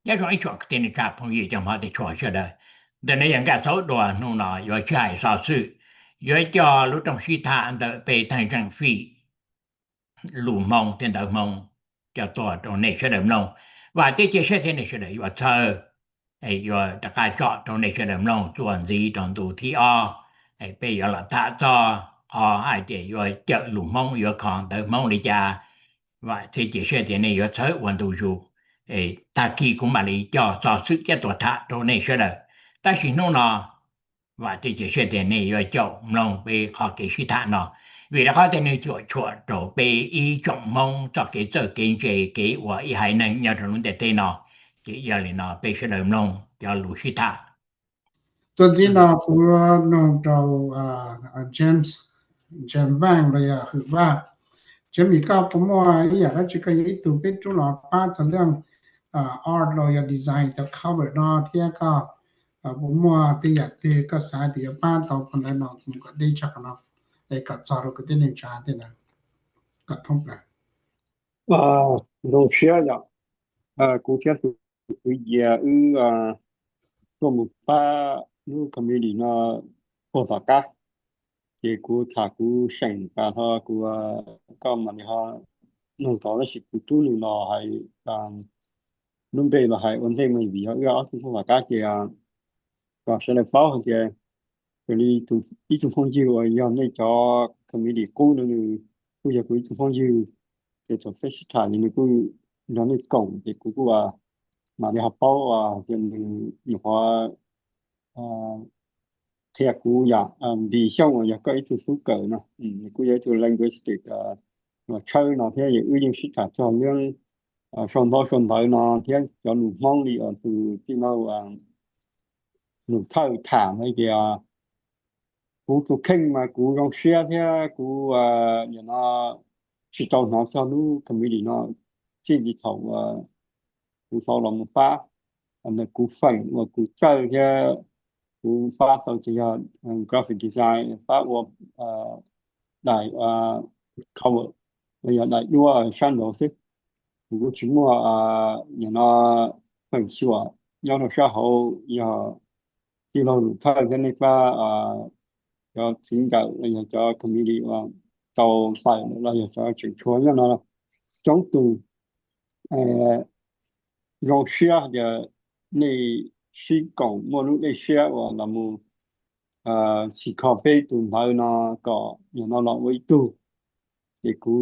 Nyob zoo ib tsoom kwv tij neej tsa phooj ywg cov hmov thiab tshua sawv daws, ntawm no yog Nkaj Txaub Dua. Hnub no yuav tsis hais xov xwm, yuav coj lub rooj sib tham ntawm peb thaj tsam fij lus Hmoob thiab ntawv Hmoob coj tuaj rau nej sawv daws mloog. Vam thiab cia siab tias nej sawv daws yuav txhawb, yuav rov qab tsom rau nej sawv daws mloog txuas ntxiv rau ntu thib ob. Peb yuav los tham txog qhov hais tias yuav cawm lus Hmoob, yuav kho ntawv Hmoob li cas. Vam thiab cia siab tias nej yuav txhawb ua ntu zus, tag kis kuv mam li coj xov xwm coj tuaj tham rau nej sawv daws. Tab sis hnub no vam thiab cia siab tias nej yuav caum mloog peb qhov kev sib tham no, vim rau qhov tias nws cuam tshuam rau peb ib tsoom Hmoob txoj kev txawj kev ntse, kev ua ib haiv neeg nyob rau lub ntiaj teb no. Ces yog li no peb sawv daws mloog cov lus sib tham. Txuas ntxiv no kuv nug rau James, James Vang los yog Hwm Vaj. James, koj puas muaj ib yam dab tsi koj yog ib tug peb rub los pab txog leej art los yog design cov cover no thiab koj puas muaj tej yam twg koj xav tias yuav pab tau phau ntawv no mus kom deb tshaj qhov no, es kom txog rau kwv tij neej tsa tej ntawd kom thoob plaws? Zoo siab yom, kuv thiab tus kwv Yias wb tuaj mus pab lub committee no puag tom qab, ces kuv tham kuv seem tas hlo kuv, koj mam li ho nug tod, tab sis kuv rub nws los hais lub npe los hais ua ntej mus vim yog wb ob tug puag tom qab ces kom sawv daws paub hais tias raws li ib tug phooj ywg uas yog nej cov committee qub no nws kuj yog kuv ib tug phooj ywg, ces thaum peb sib tham li nws kuj nrog nej koom ces kuv kuj mam li ho paub tias nws nyuam qhuav qhia kuv yam Npis Xyooj uas yog koj ib tug xub kawm no, nws kuj yog ib tug linguistic uas tshawb no thiab, wb yeej sib tham txog leej sau ntaub sau ntawv no thiab cov lus Hmoob li uas tus tij laug Nus Thawj tham no tias kuv tus kheej mas kuv zoo siab thiab kuv nim no tsis tau hnov txog lub committee no txij li thaum kuv tau los mus pab. Ntawm kuv feem uas kuv txawj thiab kuv pab tau ces yog graphic design, pab ua daim cover los yog daim duab sab nraud xwb. Kuv kuj tsis muaj nim no feem xyuam nyob rau sab hauv, yog tij laug Nus Thawj thiab nej pab cov txiv ntawm los yog cov committee uas tau tawm los yog cov tseem tshuav nyob no coob tus. Zoo siab hais tias nej sib koom muaj lub dej siab uas los mus txhim kho peb tus ntawv no kom nim no los ua ib tug. Ces kuv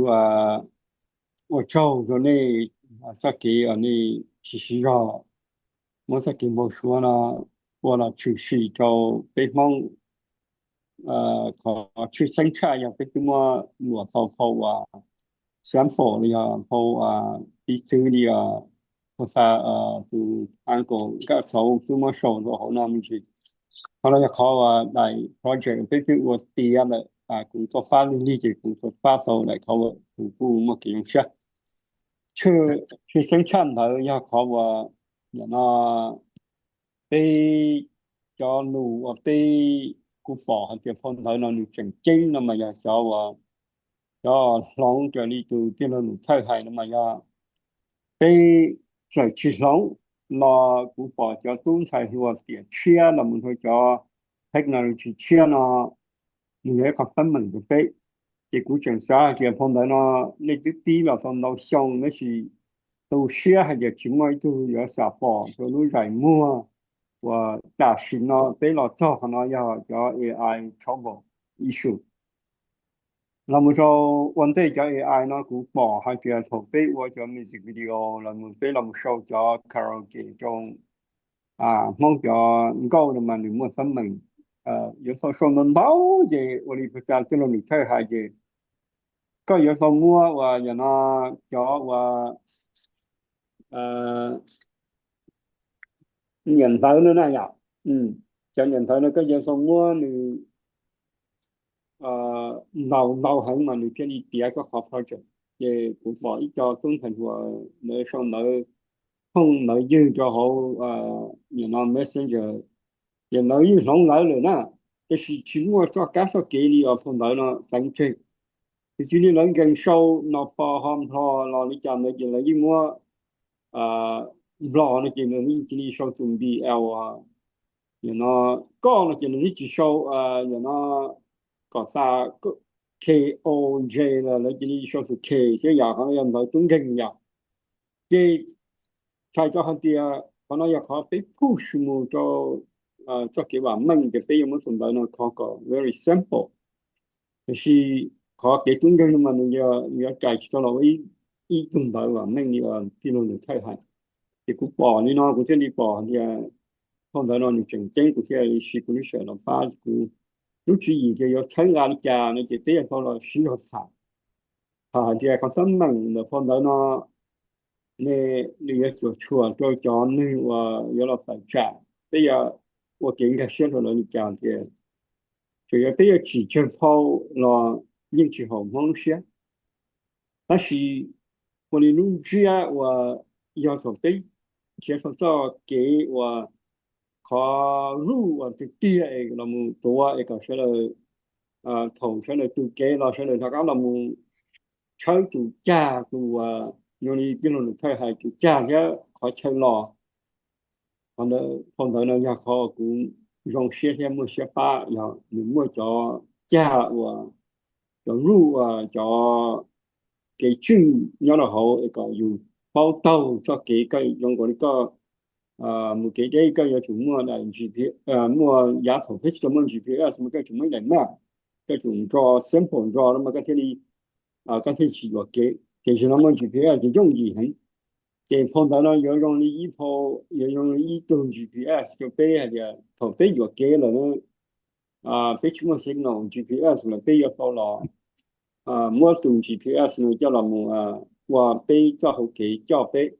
ua tsaug rau nej txoj kev uas nej siv siv zog muab txoj kev npau suav no ua los tshwm sim rau peb Hmoob. Qhov tshwj xeeb tshaj yog peb twb muab luam tau phau uas sample los yog phau piv txwv li uas tus uncle Nkaj Txaub twb muab sau rau hauv no me ntsis. Qhov no yog qhov uas daim project peb twb ua tiav lawm, kuv tuaj pab lig lig ces kuv tuaj pab tau daim cover, kuv kuj muaj kev zoo siab. Tshwj xeeb tshaj ntawd yog qhov uas nim no peb cov lus uas peb, kuv pom hais tias phau ntawv no nws tseem ceeb no mas yog cov uas cov hloov raws li tus tij laug Nus Thawj hais no mas yog peb txawm tsis hloov los kuv pom cov tub ntxhais hluas tiam tshiab los mus rau cov technology tshiab no nws yog ib qho teeb meem rau peb. Ces kuv tseem xav hais tias phau ntawv no nej twb pib los tau ntau xyoo tab sis tu siab hais tias tsis muaj ib tug yuav xam pom rau lub zais muag uas tam sim no peb los txog qhov no yog cov A I trouble issue. Los mus rau ua ntej cov A I no kuv pom hais tias thaum peb ua cov music video los mus peb los mus sau cov karaoke rau Hmoob cov nkauj no mas nws muaj teeb meem yuav tau sau ntau ntau ces ua li puag ta tij laug Nus Thawj hais ces koj yuav tau muab uas yog no cov uas niam ntawv no na yom, cov niam ntawv no koj yuav tau muab nws ntau ntau heev mas nws thiaj li tiav koj qhov project. Ces kuv pom ib co tub ntxhais hluas lawv sau ntawv thooj ntawv ywg rau hauv nim no Messenger, ces lawv yeej hloov lawv lawm na, tab sis tsis muaj txoj kab txoj kev li os phau ntawv no txeev tseg. Tab sis li lawv nkees sau no pos ho nplho los li cas ntawd ces lawv yeej muab Nplog no ces nws cia li sau tus B L, no koj no ces nws tsis sau, no kom xa K O J los lawv cia li sau tus K thiab yom, qhov no yog ntawv tub nkeeg yom. Ces txhais tau hais tias qhov no yog qhov peb push mus rau txoj kev vam meej ces peb yuav muab tus ntawv no kho kom very simple. Tiam sis qhov kev tub nkeeg no mas nws yuav rais tsis tau los ua ib tug ntawv vam meej li uas tij laug Lwm Thawj hais. Ces kuv pom li no kuv thiaj li pom tias phau ntawv no nws tseem ceeb kuv thiaj li siv kuv lub sij hawm los pab kuv lub tswv yim tias yuav txhawb nqa li cas no ces peb yuav tau los sib zog tham. Thaum hais tias qhov teeb meem ntawm phau ntawv no ne, nws yuav cuam tshuam rau cov neeg uas yuav los tawm tsam, peb yuav ua kev nkag siab rau lawv li cas tias tsuas yog peb yuav tsim tseg phau los yeej tsis haum Hmoob lub siab. Tab sis ua li lub ntsiab uas yog thaum peb nrhiav tau txoj kev uas qhov root uas tiag tiag es los mus tuav es kom sawv daws, thaum sawv daws tu kev los sawv daws rov qab los mus tshawb tus cag, tus uas zoo li tij laug Lwm Thawj hais tus cag thiab qhov chaw los. Qhov ntawd, phau ntawv no yog qhov kuv zoo siab thiab muaj siab pab yog nws muaj cov cag uas, cov root uas cov kev tswj nyob rau hauv es kom yus paub taug txoj kev koj zoo nkaus li koj mus kev deb koj yuav tsum muaj daim G P, muaj yav thaum peb tsis tau muaj G P S mas koj tsum muaj ib daim map, koj tsum nro sample nro no mas koj thiaj li, koj thiaj tsis yuam kev. Ces zaum no muaj G P S ces yooj yim heev. Ces phau ntawv no yuav zoo li ib phau, yuav zoo li ib tug G P S rau peb hais tias thaum peb yuam kev lawm na, peb tsis muaj signal G P S lawm peb yuav tau los muab tus G P S no coj los mus ua peb txoj hauv kev coj peb,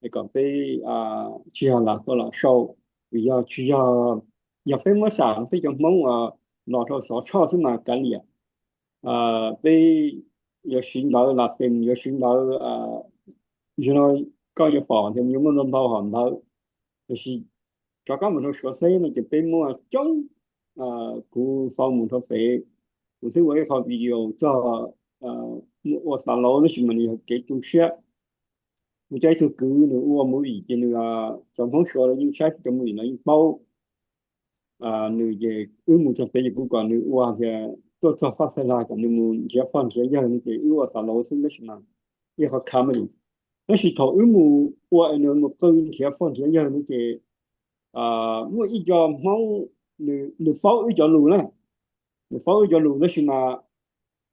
es kom peb tsis yog lam tau lam sau. Vim yog tsis yog, yog peb muab xam peb cov Hmoob los rau xov tshoj xwb mas kav liam. Peb yuav siv ntawv Latin, yuav siv ntawv, zaum no koj yuav pom tias yuav muaj ntau ntau hom ntawv. Tiam sis rov qab mus rau Suav teb no ces peb muaj coob. Kuv tau mus rau pem, kuv twb ua ib qho video txog ua xav lauv tab sis mas nws yog kev tu siab. Kuv cov ib tug kwv nws ua movie ces nws, cov Hmoob Suav los yeej saib cov movie no yeej paub. Nws ces wb mus txog pem ces kuv kom nws ua tias tuaj txog Faj Xais Las kom nws mus nrhiav pog nrhiav yawg no ces wb ua xav lauv xwb tab sis mas ib qho comedy. Tab sis thaum wb mus ua es nws mus qw nrhiav pog nrhiav yawg no ces muaj ib co Hmoob, nws paub wb cov lus na, nws paub wb cov lus tab sis mas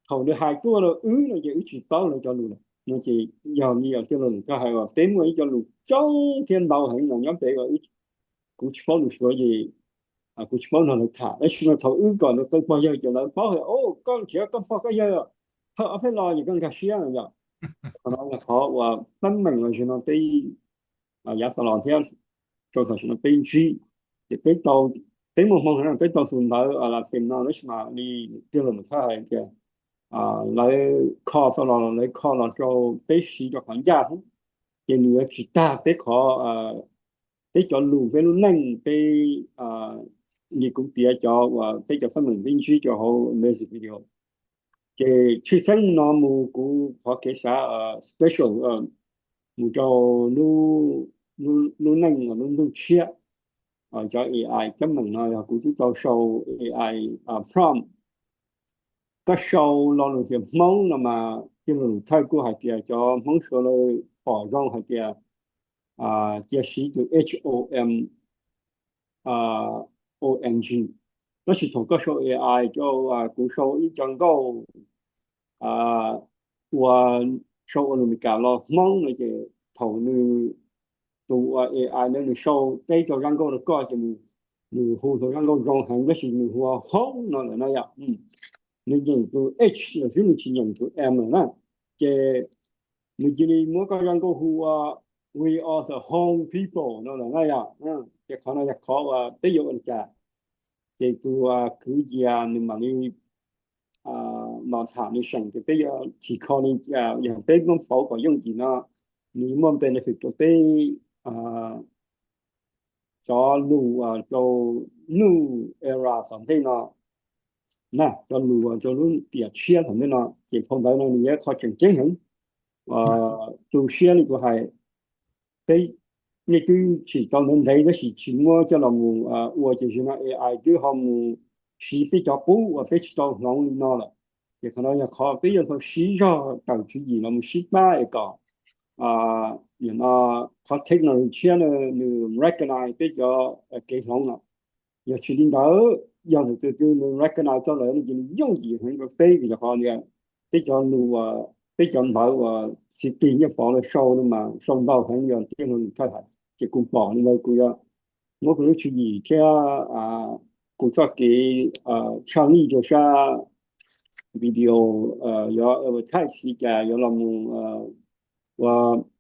thaum nws hais tuaj rau wb no ces wb tsis paub lawv cov lus lawm no ces yog li tij laug Lwm Thawj hais uas peb muaj ib co lus coob thiab ntau heev no nyob pem uas kuv tsis paub lus Suav ces kuv tsis paub nrog lawv tham tab sis mas thaum wb kom nws qw pog yawg ces lawv paub hais o koj nrhiav koj pog koj yawg, thawj ob peb los ces koj nkag siab no yom. Qhov no yog qhov uas teeb meem uas zaum no peb yav tas los thiab rau tam sim no peb ntsib, ces peb tau, peb muaj hmoo heev peb tau tus ntawv Latin no tab sis mas li tij laug Lwm Thawj hais tias lawv kho tau los lawv kho los rau peb siv rau qhov ncaj xwb, ces nws yuav tsis tag peb qhov, peb cov lus peb lub neej peb, li kuv piav cov uas peb cov teeb meem peb ntsib rau hauv music video. Ces tshwj xeeb no mus kuv qhov kev xav special mus rau lub neej lub ntuj tshiab. Cov A I teeb meem no yog kuv twb tau sau A I prompt. Koj sau lo lus tias Hmoob no mas tij laug Lwm Thawj kuj hais tias cov Hmoob Suav lawv pom zoo hais tias cia siv tus H O M, O N G. Tab sis thaum koj sau A I rau kuv sau ib co nkauj ua, sau ua lus Meskas los Hmoob no ces thaum nws, tus ua A I no nws sau teb rau zaj nkauj rau koj ces nws hu tau zaj nkauj zoo heev tab sis nws hu ua Hmoob no lawm na yom. Nws nyeem tus H lawm xwb nws tsis nyeem tus M lawm na. Ces nws cia li muab koj zaj nkauj hu ua We are the home people no lawm na yom. Ces qhov no yog qhov uas peb yuav ua li cas? Ces tus kwv Yias nws mam li los tham nws seem tias peb yuav thim kho li cas yog peb muab pauv kom yooj yim no, nws muaj benefit rau peb cov lus rau nuj era tom ntej no na, cov lus rau lub tiam tshiab tom ntej no. Ces phau ntawv no nws yog qhov tseem ceeb heev. Tu siab li kuv hais, peb nej twb tsim tau ntev ntev tab sis tsis muab coj los mus ua ces zaum no A I twb ho mus siv peb cov qub uas peb tsis tau hloov li no lawm. Ces qhov no yog qhov peb yuav tau siv zog tawm tswv yim los mus sib pab es kom qhov technology tshiab nws recognize peb cov kev hloov no. Yog tsis li ntawd, yog tus twg nws recognize tau lawm no ces nws yooj yim heev rau peb vim rau qhov tias peb cov lus, peb cov ntawv uas city nyob pov los sau no mas sau ntau heev yog tiag no nws thawj hais. Ces kuv pom li ntawd kuv yuav muab kuv lub tswv yim thiab kuv txoj kev tshaj lij rau sab video, yuav advertise li cas yuav los mus ua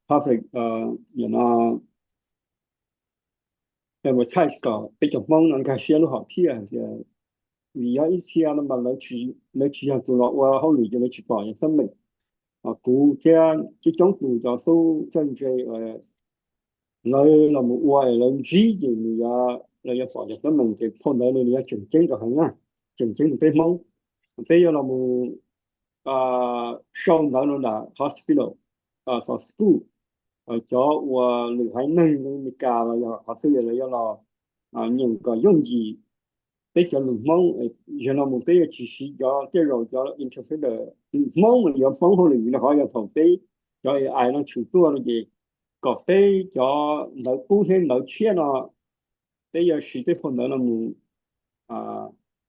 public, no advertise kom peb cov Hmoob no nkag siab lub hom phiaj tias, vim yog ib txhia no mas lawv tsis yog tus los ua hauj lwm ces lawv tsis pom yog teeb meem. Kuv thiab coob coob tus cov tub txawj ntse lawv los mus ua es lawv ntsib ces nws yuav, lawv yuav pom cov teeb meem ces phau ntawv no nws yuav tseem ceeb rau heev na, tseem ceeb rau peb Hmoob. Peb yuav los mus sau ntawv rau nram hospital, tom school, cov uas lwm haiv neeg Amelikas los yog qhov twg lawv yuav los nyeem kom yooj yim peb cov lus Hmoob. Zaum no mus peb yuav tsis siv cov, tej zaum cov interpreter Hmoob mas yuav Hmoob hauj lwm rau qhov yog thaum peb cov A I no tshwm tuaj no ces kom peb cov ntawv qub thiab ntawv tshiab no peb yuav siv peb phau ntawv no mus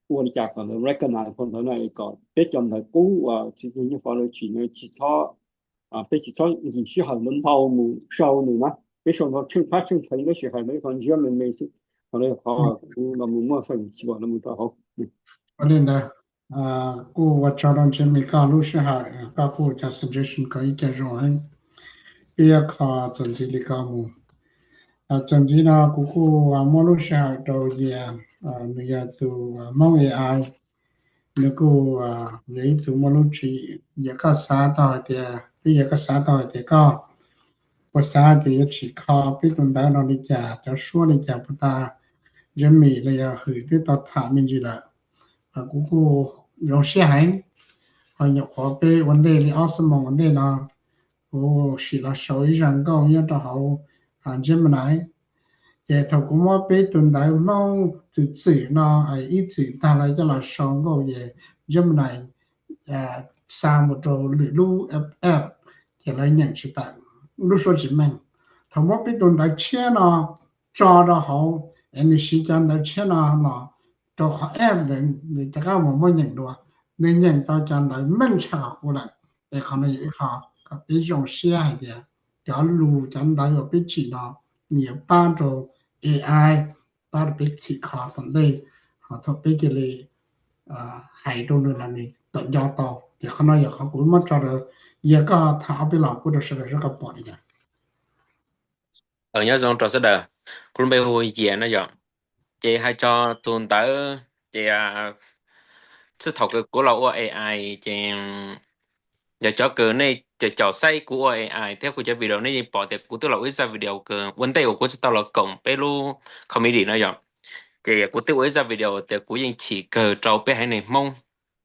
ua li cas kom lawv recognize phau ntawv no kom peb cov ntawv qub uas txiv tug nyob qhov lawv tsim no tsis txhob, peb tsis txhob nkim sij hawm ntau ntau mus sau nws na. Peb sau ntau tsheej phab tsheej pheev tab sis hais ntawd qhov ntsiab me me xwb. Qhov no yog qhov kuv los mus muaj feem xyuam los mus rau hauv. Ua li ntawd, kuj ua tsaug rau Ntshiab Mim koj lub sij hawm, koj kuj cov suggestion koj ib co zoo heev. Peb yuav kho txuas ntxiv li koj mus. Txuas ntxiv no kuv kuj muab lub sij hawm rau Yias, nws yog tus Hmoob A I, nws kuj yog ib tug muaj lub tswv yim. Yog koj xav tau hais tias, twb yog koj xav tau hais tias koj puas xav tias yuav tsim kho peb tus ntawv no li cas, cov suab li cas puas tau, Ntshiab Mim los yog Hwm twb tau tham me ntsis lawm. Kuv kuj zoo siab heev, ho nyuam qhuav peb ua ntej li ob xuab moos ua ntej no, kuv sim los sau ib zaj nkauj nyob rau hauv Gemini. Ces thaum kuv muab peb tus ntawv Hmoob txwm txwm no, ib txwm tag lawv coj los sau nkauj ces Gemini xa mus rau lwm lub app, ces lawv nyeem tsis tawm, lub suab tsis meej. Thaum muab peb tus ntawv tshiab no tso rau hauv, es nws siv cov ntawv tshiab no los rau qhov app ntawd nws rov qab mus muab nyeem dua, nws nyeem tau cov ntawv meej tshaj qhov qub lawm. Es qhov no yog ib qho kom peb zoo siab hais tias cov lus cov ntawv uas peb tsim no nws yuav pab rau A I, pab rau peb txhim kho tom ntej, ho thaum peb cia li hais rau nws los nws tawm nco tau. Ces qhov no yog qhov kuv muab tso rau Yias koj tham ob peb los pub rau sawv daws seb koj pom li cas. Nyob zoo rau sawv daws, kuv lub npe hu Yias no yom. Ces hais txog tus ntawv, ces txij thaum kws kuv los ua A I ces yog cov kws nej caum caum saib kuv ua A I thiab kuv cov video nej yeej pom tias kuv twb los ua ib zaj video kws ua ntej uas kuv tsis tau los koom peb lub community no yom. Ces kuv twb ua ib zaj video tias kuv yeej chim kawg rau peb haiv neeg Hmoob,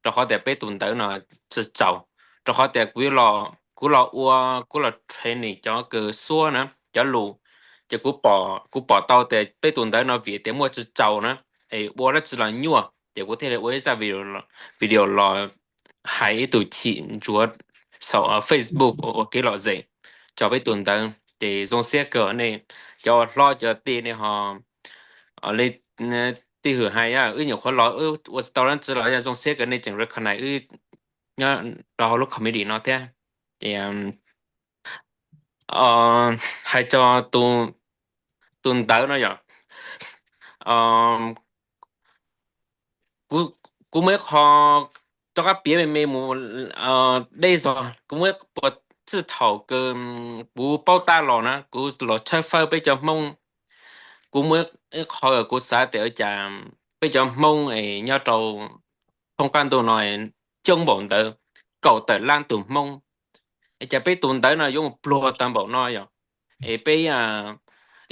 rau qhov tias peb tus ntawv no tsis txaus, rau qhov tias kuv, kuv los ua, kuv los training cov kws suab na, cov lus, ces kuv pom, kuv pom tau tias peb tus ntawv no vim tias muaj tsis txaus na, es ua dab tsi los nyuaj, ces kuv thiaj li ua ib zaj video los hais ib tug chim ntsuav saum Facebook ua kev lom zem rau peb tus ntawv. Ces zoo siab kawg nej cov ua hlob cov tij nej ho, li tij Hwm hais, wb nyuam qhuav los ua tsis tau dab tsi los zoo siab kawg nej tseem recognize wb nyob rau hauv lub community no thiab. Ces hais txog tus ntawv no yom, kuv muaj ib qho rov qab piav me me mus deb zog, kuv muaj ib qho txij thaum kws kuv paub tab los na, kuv los tshawb fawb peb cov Hmoob, kuv muaj ib qho kuv xav tias ua cas peb cov Hmoob es nyob rau thoob qab ntuj no coob npaum ntawd, kaum tawm lab tus Hmoob, es cas peb tus ntawv no yuav mus pluag tag npaum no yom? Es peb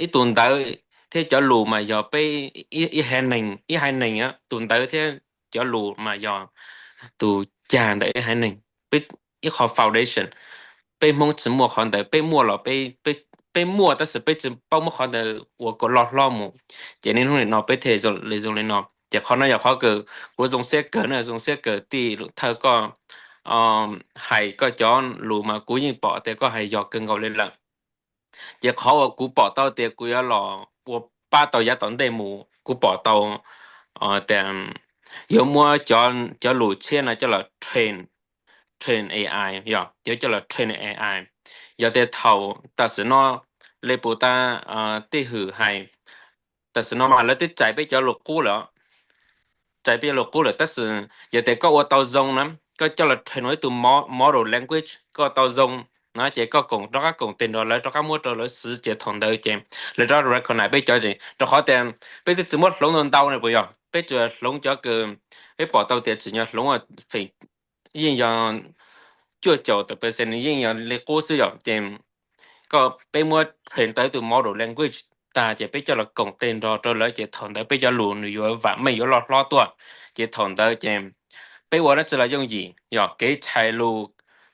ib tug ntawv thiab cov lus mas yog peb ib haiv neeg, ib haiv neeg tus ntawv thiab cov lus mas yog tus cag ntawm ib haiv neeg, peb ib qho foundation. Peb Hmoob tsis muaj qhov ntawd, peb muaj los peb, peb peb muaj tab sis peb tsis paub muab qhov ntawd ua kom loj hlob mus. Ces niaj hnub nim no peb thiaj li zoo li no. Ces qhov no yog qhov kawg kuv zoo siab kawg na, zoo siab kawg tij Lus Thawj koj hais koj cov lus mas kuv yeej pom tias koj hais yog kawg nkaus li lawm. Ces qhov uas kuv pom tau tias kuv yuav los ua pab tau yav tom ntej mus, kuv pom tau tias yuav muab cov lus tshiab no coj los train, train A I, yog yuav coj los train A I. Yog tias thaum tam sim no li puas tas tij Hwm hais, tam sim no mas lawv twb tsais peb cov lus qub lawm, tsais peb cov lus qub lawm tab sis yog tias koj ua tau zoo na, koj coj los train ua ib tug model language koj ua tau zoo na ces koj koom rov qab koom tes nrog lawv rov qab muab rau lawv siv ces thaum ntawd ces lawv rov recognize peb cov, rau qhov tias peb twb tsis muab hloov ntau ntau ne puas yog, peb tsuas hloov cov kws peb pom tau tias tsim nyog hloov feem yeej yog cuaj caum tawm percent yeej yog li qub xwb yom. Ces koj peb muab train tau ib tug model language tag ces peb coj los koom tes nrog rau lawv ces thaum ntawd peb cov lus nws yuav vam meej yuav loj hlob tuaj. Ces thaum ntawd ces peb ua dab tsi los yooj yim, yog kev tshais lus,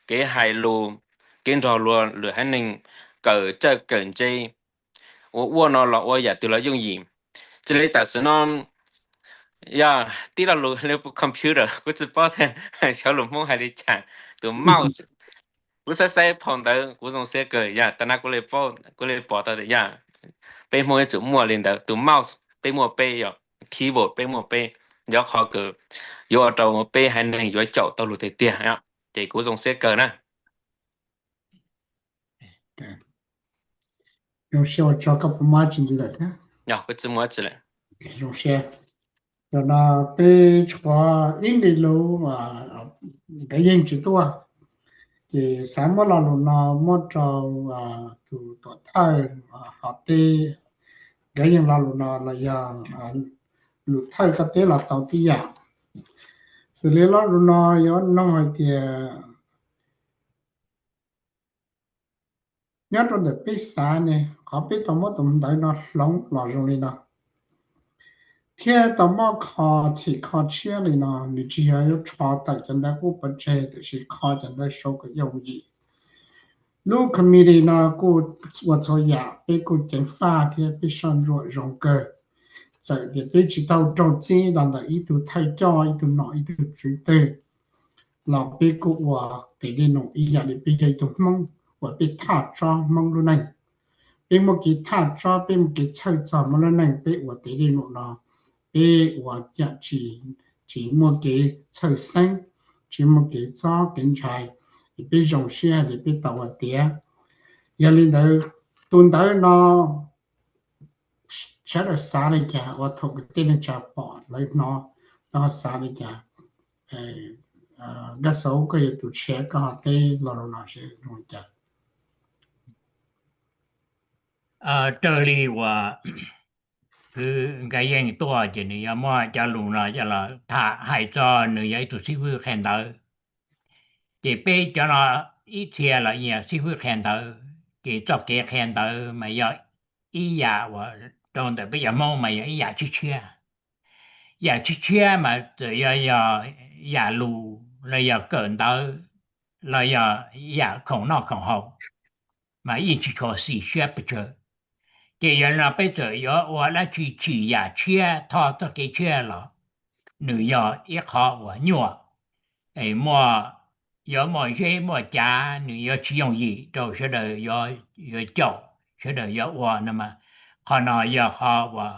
kev hais lus, kev nrog luag lwm haiv neeg kawm txawj kawm ntse, ua ua no los ua yam twg los yooj yim. Tsis li tam sim no yog tib lo lus li computer kuv tsis paub tias xyov lus Hmoob hais li cas, tus mouse, kuv saib saib phau ntawv kuv zoo siab kawg yog tas na kuv li pom tau tias yog peb Hmoob yuav tsum muaj li ntawd, tus mouse peb muaj peb, yog keyboard peb muaj peb, yog qhov kws yuav ua rau peb haiv neeg yuav caum tau lus tiag tiag. Ces kuv zoo siab kawg na. Zoo siab ua tsaug, koj puas muaj dab tsi ntxiv lawm thiab? Yog kuv tsis muaj dab tsi lawm. Zoo siab. Zaum no peb tshuav ib nqe lus, Nkaj Yeej tsis tuaj, ces xav muab lo lus no muab rau tus tuam thawj hov teb. Nkaj Yeej, lo lus no los yog lus thawj koj teb los tau tib yam. Xws li lo lus no yuav nug hais tias nyob rau ntawm peb xav ne, qhov peb tau muab tus ntawv no hloov los zoo li no, thiab tau muab kho txhim kho tshiab li no, nws tsis yog yuav rho tawm cov ntawv qub pov tseg tiam sis kho cov ntawv sau kom yooj yim. Lub committee no kuj ua txhua yam peb kuj ceev faj thiab peb soj ntsuam zoo kawg. Txawm tias peb tsis tau raug txib los ntawm ib tug thawj coj, ib tug nom, ib tug tswv twg, los peb kuj ua tes dej num ib yam li peb yog ib tug Hmoob uas peb thaj tsob Hmoob lub neej. Peb muaj kev thaj tsob, peb muaj kev txhawj txog Hmoob lub neej, peb ua tes dej num no, peb ua yam tsis, tsis muaj kev txhawj xeeb, tsis muaj kev txob kev ntshai, es peb zoo siab hais tias peb tau ua tiav. Yog li ntawd, tus ntawv no sawv daws xav li cas, uas thaum kwv tij neej tsa pom lawv hnov, lawv ho xav li cas? Nkaj Xauv, koj yog tus tshiab, koj ho teb lo lus no seb zoo li cas? Raws li uas kwv Nkaj Yeej tuaj ces nws yuav muab cov lus no coj los tham hais txog nws yog ib tug xib fwb qhia ntawv. Ces peb cov no ib txhia los yog xib fwb qhia ntawv, ces txoj kev qhia ntawv mas yog ib yam uas rau ntawm peb cov Hmoob mas yog ib yam tshiab tshiab. Yam tshiab tshiab mas txawm yog, yog yam lus los yog kawm ntawv los yog yam khoom noj khoom haus, mas yeej tsis tshua xis siab pes tsawg. Ces yog li no peb txawm yuav ua dab tsi tsim yam tshiab, thov txoj kev tshiab los nws yog ib qho uas nyuaj, es muaj, yuav muaj zeb muaj cav, nws yuav tsis yooj yim rau sawv daws yuav caum, sawv daws yuav ua no mas. Qhov no yog qhov uas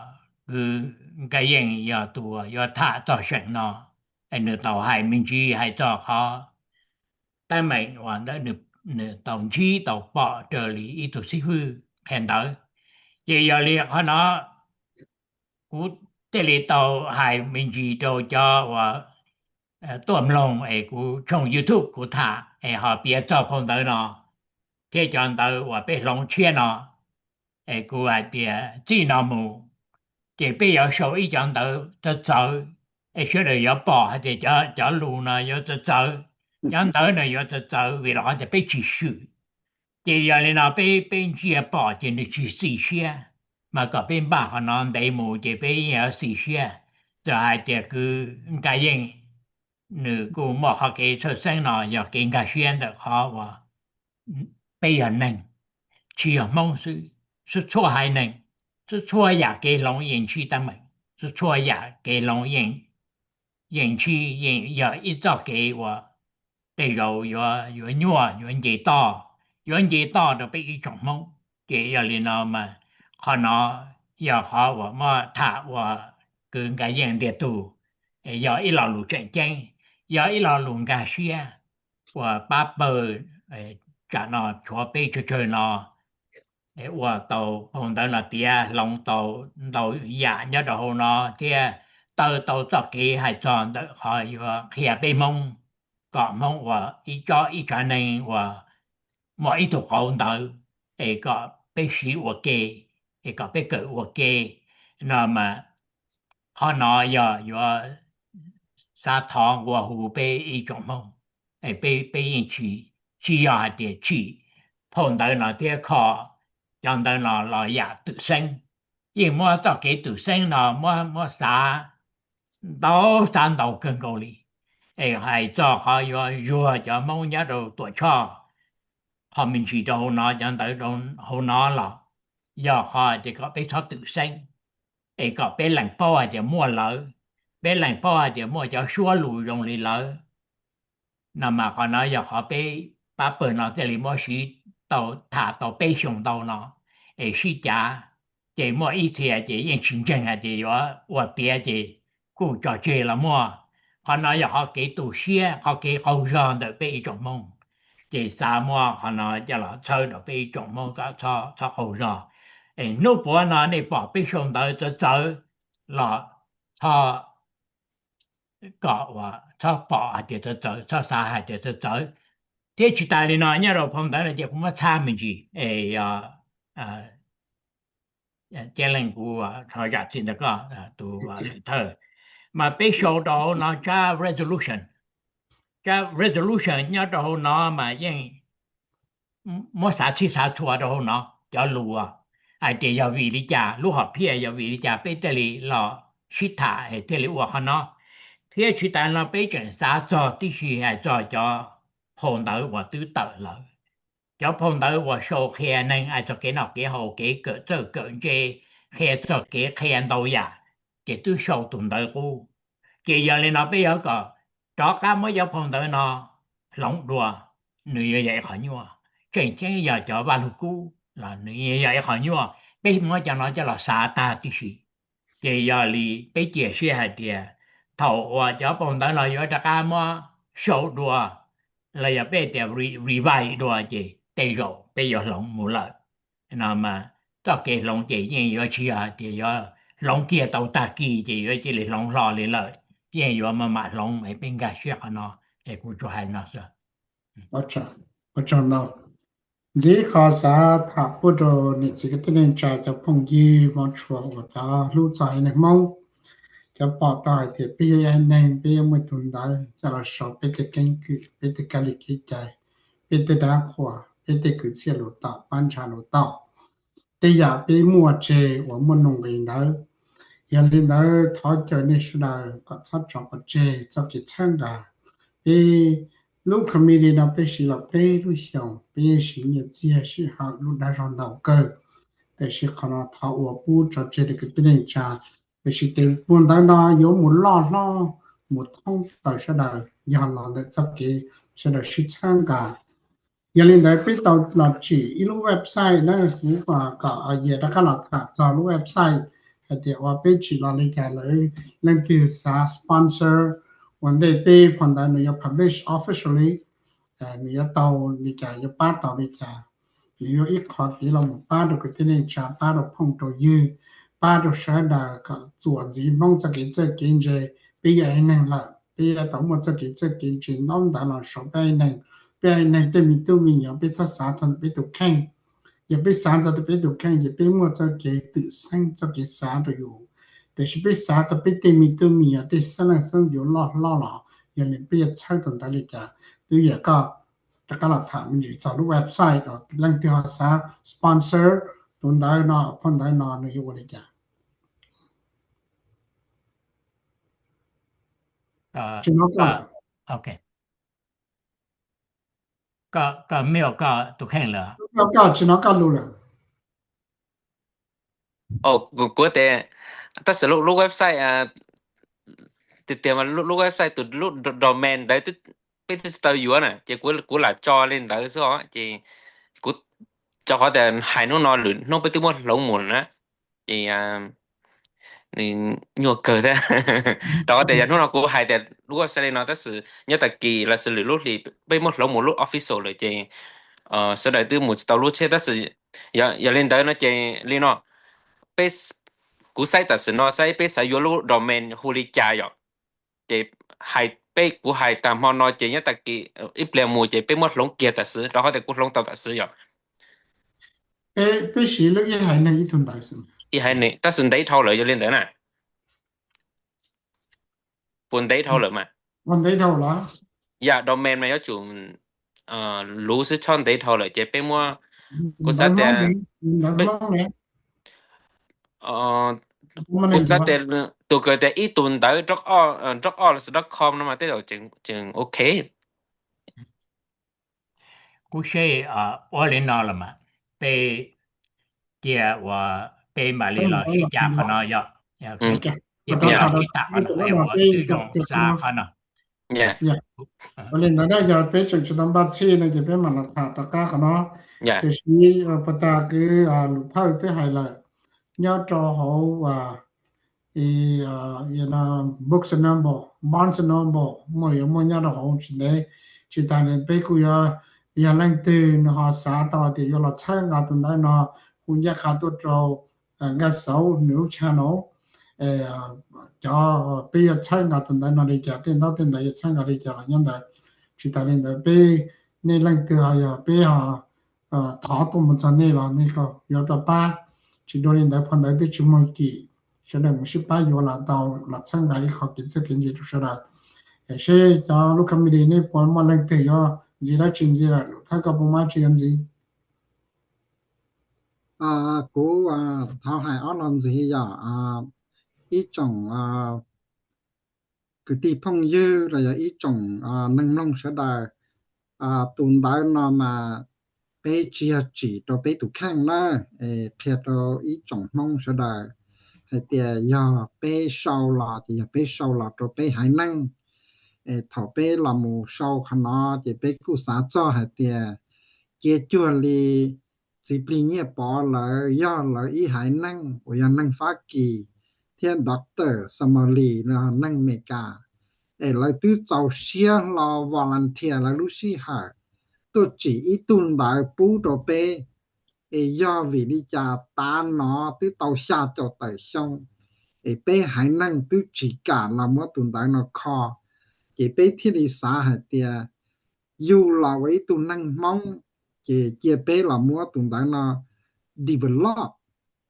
kwv Nkaj Yeej yog tus uas yuav tham txog seem no, es nws tau hais me ntsis hais txog qhov teeb meem uas ntawm nws tau ntsib tau pom raws li ib tug xib fwb qhia ntawv. Ces yog li qhov no kuv thiaj li tau hais me ntsis rau cov uas tuaj mloog es kuv tshooj YouTube kuv tham es ho piav txog phau ntawv no thiab cov ntawv uas peb hloov tshiab no. Es kuv hais tias txij no mus ces peb yuav sau ib cov ntawv txawv txawv, es sawv daws yuav pom hais tias cov lus no yuav txawv txawv, cov ntawv no yuav txawv txawv vim los qhov tias peb tsis swm. Ces yog li no peb, peb ntsia pom ces nws tsis xis siab, mas kom peb npaj qhov no ntev mus ces peb yeej yuav xis siab. Txawm hais tias kwv Nkaj Yeej nws kuj muaj qhov kev txhawj xeeb no yog kev nkag siab ntawm qhov uas peb yog neeg, tsis yog Hmoob xwb, txhua txhua haiv neeg, txhua txhua yam kev hloov yeej ntsib teeb meem, txhua txhua yam kev hloov yeej yeej ntsib, yeej yog ib txoj kev uas tej zaum yuav, yuav nyuaj, yuav nce toj, yuav nce toj rau peb ib tsoom Hmoob. Ces yog li no mas qhov no yog qhov uas muab tham ua kwv Nkaj Yeej ntiag tug, yog ib lo lus tseem ceeb, yog ib lo lus nkag siab uas pab pawg tsam no tshuav peb tsawg tsawg no ua tau phau ntawv no tiav, hloov tau ntau yam nyob rau hauv no thiab taw tau txoj kev hais txog ntawm qhov yuav qhia peb Hmoob kom Hmoob ua ib tsob ib tsav neeg uas muaj ib tug qauv ntawv es kom peb siv ua ke, es kom peb kawm ua ke no mas qhov no yog yuav xav thov nqua hu peb ib tsoom Hmoob, peb, peb yeej tsis, tsis yog hais tias tsim phau ntawv no thiab kho cov ntawv no los yam twm xeeb. Yeej muab txoj kev twm xeeb no muab, muab xav ntau, xav ntau kawg nkaus li. Es hais txog qhov yuav zuag cov Hmoob nyob rau Tuam Tshoj, qhov me ntsis rau hauv no, cov ntawv hauv no los yog qhov tias kom peb txhob twm xeeb, es kom peb lees paub hais tias muaj lawv, peb lees paub hais tias muaj cov suab lus zoo li lawv no mas qhov no yog qhov peb pab pawg no thiaj li muab siv tau, tham tau peb xyoos ntau no es sib cav. Ces muaj ib txhia ces yeej tsis ntseeg hais tias yuav ua tiav ces kuj tso tseg los muaj. Qhov no yog qhov kev tu siab, qhov kev qaug zog ntawm peb ib tsoom Hmoob. Ces xav muab qhov no coj los txhawb rau peb ib tsoom Hmoob kom txhob qaug zog. Es hnub puav no nej pom peb sau ntawv txawv txawv los txhob, kom uas txhob pom hais tias txawv txawv, txhob xav hais tias txawv txawv. Thiab tsis tas li no nyob rau phau ntawv no ces kuv muab txhab me ntsis es yog Ceeb Leej kuv ho zam txim ntawm koj tus thawj, mas peb sau rau hauv no tsab resolution. Tsab resolution nyob rau hauv no mas yeej muab xav txhij xav txhua rau hauv no cov lus hais tias yog vim li cas, lub hom phiaj yog vim li cas peb thiaj li los sib tham thiaj li ua qhov no. Thiab tsis tas no peb tseem xav txog tib si hais txog cov phau ntawv uas twb tawm lawm, cov phau ntawv uas sau qhia neeg hais txog kev noj kev haus, kev kawm txawj kawm ntse, qhia txog kev qhia ntau yam, ces twb sau tus ntawv qub. Ces yog li no peb yuav kom rov qab muab cov phau ntawv no hloov dua, nws yuav yog ib qho nyuaj. Tseem ceeb yog cov Vaj Lug Kub los nws yog ib qho nyuaj, peb muab cov no coj los xav tag tib si. Ces yog li peb cia siab hais tias thaum uas cov phau ntawv no yuav rov qab muab sau dua los yog peb tias revise dua ces tej zaum peb yuav hloov mus lawm. No mas txoj kev hloov ces yeej yuav tsis yog hais tias yuav hloov kiag tau tag kis ces yuav cia li hloov hlo li lawm, yeej yuav maj mam hloov es peb nkag siab qhov no. Es kuv tsuas hais no xwb. Ntxiv qhov xav tham pub rau niam txiv kwv tij neej tsa cov phooj ywg hmov tshua uas cov hlub txog haiv neeg Hmoob, cov pom tau hais tias peb yog ib haiv neeg, peb yuav muaj tus ntawv coj los sau peb tej keeb kwm, peb tej kab li kev cai, peb tej dab qhuas, peb tej kwv txhiaj lus tau, pab ntshai lus tau, tej yam peb muaj tseg uas muaj nuj nqis ntawd. Yog li ntawd thov caw nej sawv daws kom txhob tso pov tseg txoj kev txhawb nqa. Peb lub committee no peb siv los peb lub xyoos, peb yeej siv nyiaj txiag sij hawm lub dag zog ntau kawg, tiam sis qhov no thov ua pub tso tseg rau kwv tij neej tsa. Tiam sis tes puag ntawd no yuav mus loj hlob, mus thoob plaws sawv daws yog los ntawm txoj kev sawv daws sib txhawb nqa. Yog li ntawd peb tau los tsim ib lub website na, kuv kom Yias rov qab los tham txog lub website hais tias uas peb tsim los li cas, lawv leej twg xav sponsor ua ntej peb phau ntawv nws yuav publish officially, nws yuav tau li cas, yuav pab tau li cas. Nws yuav ib qho kev los mus pab rau kwv tij neej tsa, pab rau phooj rau ywg, pab rau sawv daws kom txuam ntxiv Hmoob txoj kev txawj kev ntse. Peb yog haiv neeg lawm, peb yuav tau muaj txoj kev txawj kev ntse ntaub ntawv los saum peb haiv neeg. Peb haiv neeg tej me tub me nyuam peb txhob xav txog peb tus kheej. Yog peb xav txog peb tus kheej ces peb muaj txoj kev twm xeeb txoj kev xav rau yus. Tiam sis peb xav txog peb tej me tub me nyuam tej xeeb leej xeeb ntxwv loj hlob los, yog li peb yuav txhawb tau ntawv li cas? Twb yog koj rov qab los tham me ntsis txog lub website, leej twg ho xav sponsor tus ntawv no, phau ntawv no nws yuav ua li cas? Tsis no koj. Ok. Koj, koj mail koj tus kheej lawm? Koj tsis hnov koj lus lawm. Kuv tes, tab sis lub website, tiag tiag mas lub website tus lub domain ntawd peb twb tsis tau yuav na, ces kuv lam tso li ntawd xwb os. Ces kuv, rau qhov tias hais hnub no lwm hnub peb twb muab hloov mus na, ces nyuaj kawg thiab. Rau qhov tias yog hnub no kuv hais tias lub website li no tab sis nyob tag kis los sis lwm lub hlis peb muab hloov mus lub official lawm ces sawv daws twb mus tsis tau lub tsheb. Tab sis yog li ntawd no ces li no, peb, kuv saib tam sim no saib peb xav yuav lub domain hu li cas yom. Ces hais, peb, kuv hais tag hmo no ces nyob tag kis ib pliag mus ces peb muab hloov kiag tam sim, rau qhov tias kuv hloov tau tam sim yom. Peb siv lub ib haiv neeg ib tug ntawv xwb. Ib haiv neeg tab sis ntev dhau lawm yog li ntawd na. Puas ntev dhau lawm mas? Ntev dhau lawm. Yam domain mas yuav tsum, luv xwb, txhob ntev dhau lawm ces peb muab, kuv xav tias, kuv xav tias tus kawg tias ib tug ntawv dot org los sis dot com no mas tej zaum tseem ok. Kuv seb ua li no los mas, peb cia uas peb mam li los sib cam qhov no yom. Cia peb los sib tham qhov no es ua twb zoo xav qhov no. Ua li ntawd na, yog peb tseem tsis tau npaj txhij no ces peb mam los tham rov qab qhov no. Tiam sis puas tas kwv Lus Thawj twb hais lawm, nyob rau hauv Books and Noble, Barnes and Noble, muaj, yuav muaj nyob rau hauv tsis ntev. Tsis tas li peb kuj yuav, yog leej twg nws ho xav tau tias yuav los txhawb nqa tus ntawv no, hu ncaj qha tuaj rau Nkaj Xauv nws lub channel, cov, peb yuav txhawb nqa tus ntawv no li cas, tej ntaub tej ntawv yuav txhawb nqa li cas los nyob ntawd. Tsis tas li ntawd peb, nej leej twg ho yog peb ho thov tuaj mus txog nej los nej yuav tau pab. Tsis dua li ntawd phau ntawv twb tsis muaj kim, sawv daws mus sib pab yuav los tau, los txhawb nqa ib qho kev txawj kev ntse rau sawv daws. Seb cov lub committee nej puas muaj leej twg yuav ntxiv dab tsi ntxiv lawm, Lus Thawj koj puas muaj dab tsi yuav ntxiv? Kuv thov hais ob lo ntxiv yog ib tsoom kwv tij phooj ywg los yog ib tsoom neeg mloog sawv daws, tus ntawv no mas peb tsis yog tsim rau peb tus kheej na, es qhia rau ib tsoom Hmoob sawv daws hais tias yog peb sau los ces yog peb sau los rau peb haiv neeg. Es thaum peb los mus sau qhov no ces peb kuj xav txog hais tias cia cuag li txiv plig Nyiaj Pov lawv yog lawv ib haiv neeg uas yog neeg Fab Kis thiab Doctor Somali no neeg Amelikas, es lawv twb txaus siab hlo volunteer lawv lub sij hawm tuaj tsim ib tug ntawv pub rau peb. Es yog vim li cas tav no twb tau xya caum tawm xyoo es peb haiv neeg twb tsis kam los muab tus ntawv no kho, ces peb thiaj li xav hais tias yug los ua ib tug neeg Hmoob, ces cia peb los muab tus ntawv no develop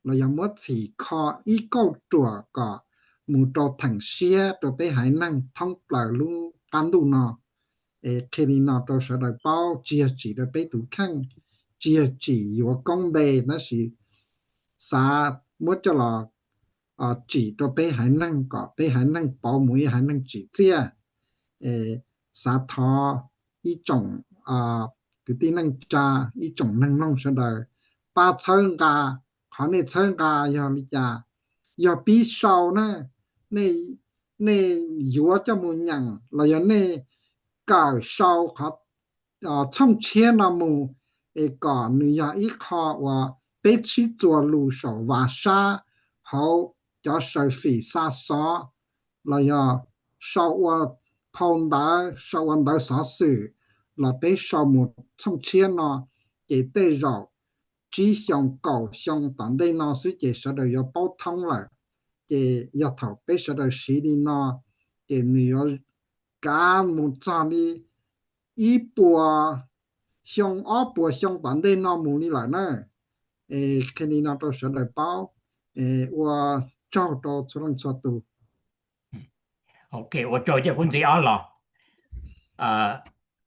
los yog muab txhim kho ib kauj ruam kom mus rau theem siab rau peb haiv neeg thoob plaws lub qab ntuj no. Es qhia li no rau sawv daws paub, tsis yog tsim rau peb tus kheej, tsis yog tsim yuav koob npe, tab sis xav muab coj los tsim rau peb haiv neeg kom peb haiv neeg pauv mus ib haiv neeg tsim txiaj. Xav thov ib tsoom kwv tij neej tsa, ib tsoom neeg mloog sawv daws pab txhawb nqa. Qhov nej txhawb nqa yog li cas? Yog pib sau na, nej yuav coj mus nyeem los yog nej kawm sau qhov txhooj tshiab no mus, es kom nws yog ib qho uas peb sib txuas lus saum vas sab hauv cov saw fim xa xov los yog sau ua phau ntawv, sau ua ntawv xov xwm los peb sau mus txhooj tshiab no, ces tej zaum tsib xyoo kaum xyoo tom ntej no xwb ces sawv daws yuav paub thoob lawm. Ces yog thaum peb sawv daws siv li no, ces nws yuav kav mus txog li ib puas xyoo, ob puas xyoo tom ntej no mus li lawm na. Es qhia li no rau sawv daws paub, es ua tsaug rau txhua leej txhua tus. Ok, ua tsaug, cia kuv ntxiv ob los.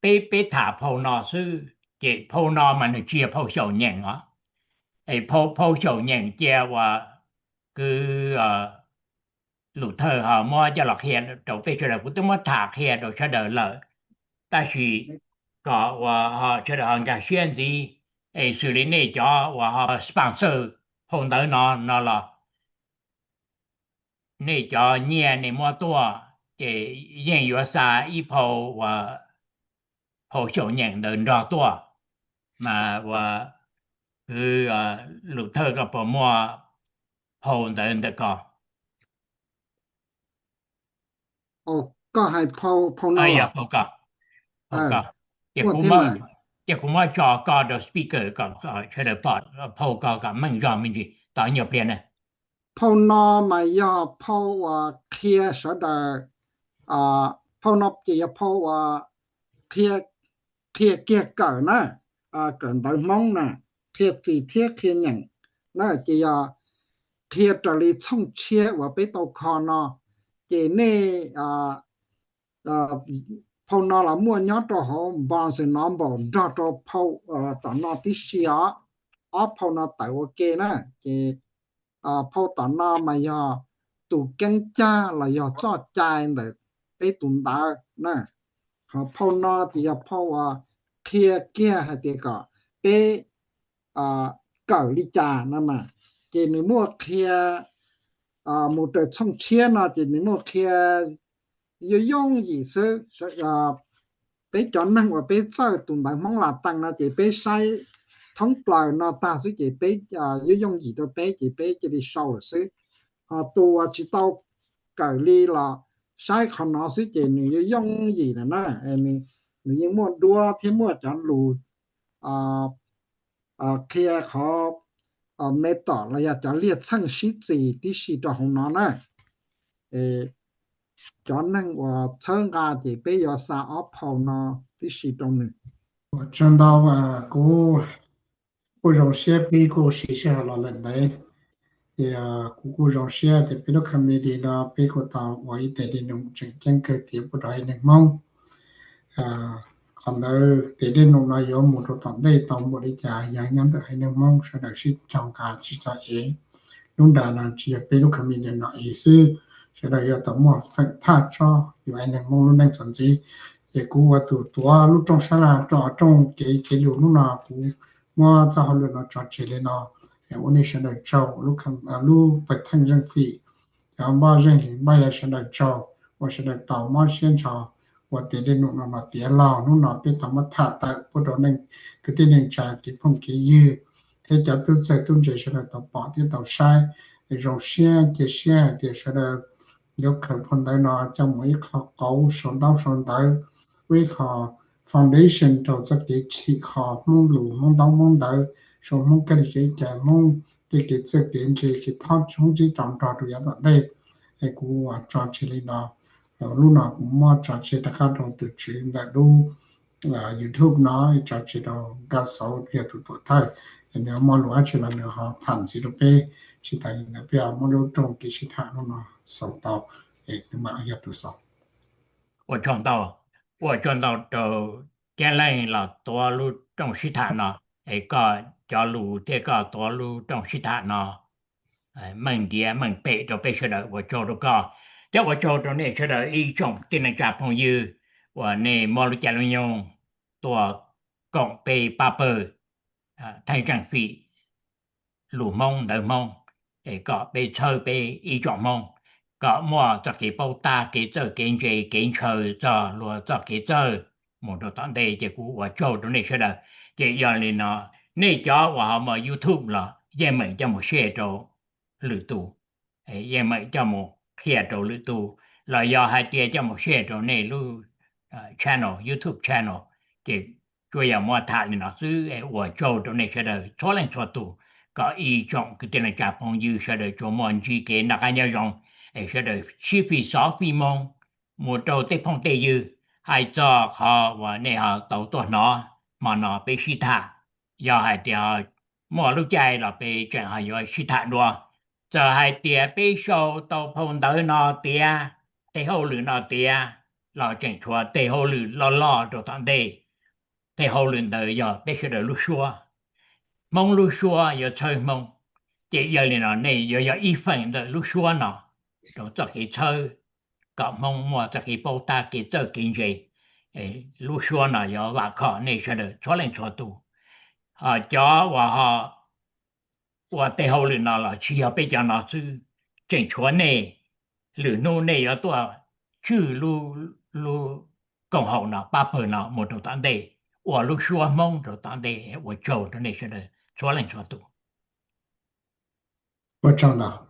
Peb, peb tham phau no xwb, ces phau no mas nws tsis yog phau xyaum nyeem os. Es phau, phau xyaum nyeem cia uas kwv Lus Thawj ho muab coj los qhia rau peb sawv daws, kuv twb muab tham qhia rau sawv daws lawm. Tab sis kom uas ho sawv daws ho nkag siab ntxiv, es xws li nej cov uas ho sponsor phau ntawv no no los nej cov nyiaj nej muab tuaj ces yeej yuav xa ib phau uas phau xyaum nyeem ntawd nrog tuaj. Mas uas kwv Lus Thawj, koj puas muaj phau ntawv ntawm ko? Koj hais phau, phau no los? Ces kuv muab tso koj rau speaker kom sawv daws pom phau ko kom meej zog me ntsis tau nyuag pliag na. Phau no mas yog phau uas qhia sawv daws, phau no ces yog phau uas qhia kiag kawm na, kawm ntawv Hmoob na, qhia txis thiab qhia nyeem na, ces yog qhia raws li txhooj tshiab uas peb tau kho no. Ces nej, phau no los muaj nyob rau hauv Barnes and Noble nrog rau phau tom no tib si os. Ob phau no tawm ua ke na. Ces phau tom no mas yog tus keeb cag los yog txoj cai ntawm peb tus ntawv na. Ho phau no ces yog phau uas qhia kiag hais tias kom peb kawm li cas no mas. Ces nws muaj qhia mus raws txhooj tshiab no ces nws muaj qhia yooj yooj yim xwb. Peb cov neeg uas peb txawj tus ntawv Hmoob Latees no ces peb saib thoob plaws no tag xwb ces peb yooj yooj yim rau peb ces peb cia li sau lawm xwb. Ho tus uas tsis tau kawm li los saib qhov no xwb ces nws yooj yooj yim lawm na. Nws yeej muaj duab thiab muaj cov lus qhia qhov method los yog cov liag txheej sib txis tib si rau hauv no na. Cov neeg uas txhawb nqa ces peb yuav xa ob phau no tib si rau nws. Ua tsaug ntau, kuv kuj zoo siab pib kuj siv sij hawm los lawm ntev. Ces kuv kuj zoo siab tias peb lub community no peb kuj tau ua ib tes dej num tseem ceeb kawg tiav pub rau haiv neeg Hmoob. Qhov ntawd tes dej num no yuav mus rau tom ntej tau npaum li cas yog nyob ntawm haiv neeg Hmoob sawv daws sib cog nqa sib cog ev. Lub nra no tsis yog peb lub community no ev xwb, sawv daws yuav tau muaj feem thaj tsob yuav haiv neeg Hmoob lub neej txuas ntxiv. Ces kuv ua tus tuav lub rooj sab laj rau rooj kev cev lus hnub no kuv muab txoj hauj lwm no tso tseg li no. Ua nej sawv daws tsaug, lub pawg theej zeej fim, cov npoj zeej npaj yog sawv daws tsaug uas sawv daws tau mob siab ntsho ua tes dej num no los tiav los hnub no peb tau muab tham tawm pub rau neej kwv tij neej tsa kev phooj kev ywg thiab cov tub txawg tub ntse sawv daws tau pom thiab tau saib. Zoo siab cia siab hais tias sawv daws yuav khaws phau ntawv no coj mus ib qho qauv sau ntaub sau ntawv, ua ib qho foundation rau txoj kev chim kho Hmoob lus Hmoob ntaub Hmoob ntawv, sau Hmoob kab li kev cai Hmoob tej kev txawj kev ntse kev thob Hmoob tsib taus nrog rau yav tom ntej. Es kuv tso tseg li no. Lub no kuv muab tso tseg rov qab rau tus tswv ntawm lub YouTube no, tso tseg rau Nkaj Xauv yog tus tuam thawj, es nws muaj lus dab tsi los nws ho tham ntxiv rau peb. Tsis tas li ntawd peb muab lub rooj kev sib tham lub no xaus tau, es nws mam yog tus xaus. Ua tsaug ntau, ua tsaug ntau rau Kiab Leej los tuav lub rooj sib tham no, es koj cov lus thiab koj tuav lub rooj sib tham no meej ntiav meej pem rau peb sawv daws, ua tsaug rau koj. Thiab ua tsaug rau nej sawv daws ib tsoom tij neej tsa phooj ywg uas nej muab lub caij lub nyoog tuaj koom peb pab pawg theej zeej fim lus Hmoob ntawv Hmoob, es kom peb txhawb peb ib tsoom Hmoob kom muaj txoj kev paub tab kev txawj kev ntse kev ntshaw txog luag txoj kev txawj mus rau tom ntej. Ces kuv ua tsaug rau nej sawv daws. Ces yog li no, nej cov uas ho muaj YouTube los yeej meem coj mus share rau lwm tus, yeej meem coj mus qhia rau lwm tus, los yog hais tias coj mus share rau nej lub channel, YouTube channel. Ces tsuas yog muab tham li no xwb, es ua tsaug rau nej sawv daws txhua leej txhua tus, kom ib tsoom kwv tij neej tsa phooj ywg sawv daws tsuas muaj ntsib kev noj qab nyob zoo, es sawv daws sib fij xov fij moo mus rau tej phooj tej ywg. Hais txog qhov uas nej ho tau tuaj hnov hmo no peb sib tham, yog hais tias muaj lub caij los peb tseem ho yuav sib tham dua. Txawm hais tias peb sau tau phau ntawv no tiav, tej hauj lwm no tiav, los tseem tshuav tej hauj lwm loj loj rau tom ntej. Tej hauj lwm ntawd yog peb sawv daws lub suab, Hmoob lub suab yuav txhawb Hmoob. Ces yog li no nej yuav yog ib feem ntawm lub suab no rau txoj kev txhawb kom Hmoob muaj txoj kev paub tab kev txawj kev ntse. Lub suab no yuav vam khom nej sawv daws txhua leej txhua tus. Cov uas ho ua tej hauj lwm no los tsis yog peb cov no xwb, tseem tshuav nej, lwm hnub nej yuav tuaj tswj lub koom haum no pab pawg no mus rau tom ntej, ua lub suab Hmoob rau tom ntej. Ua tsaug rau nej sawv daws txhua leej txhua tus. Ua tsaug ntau.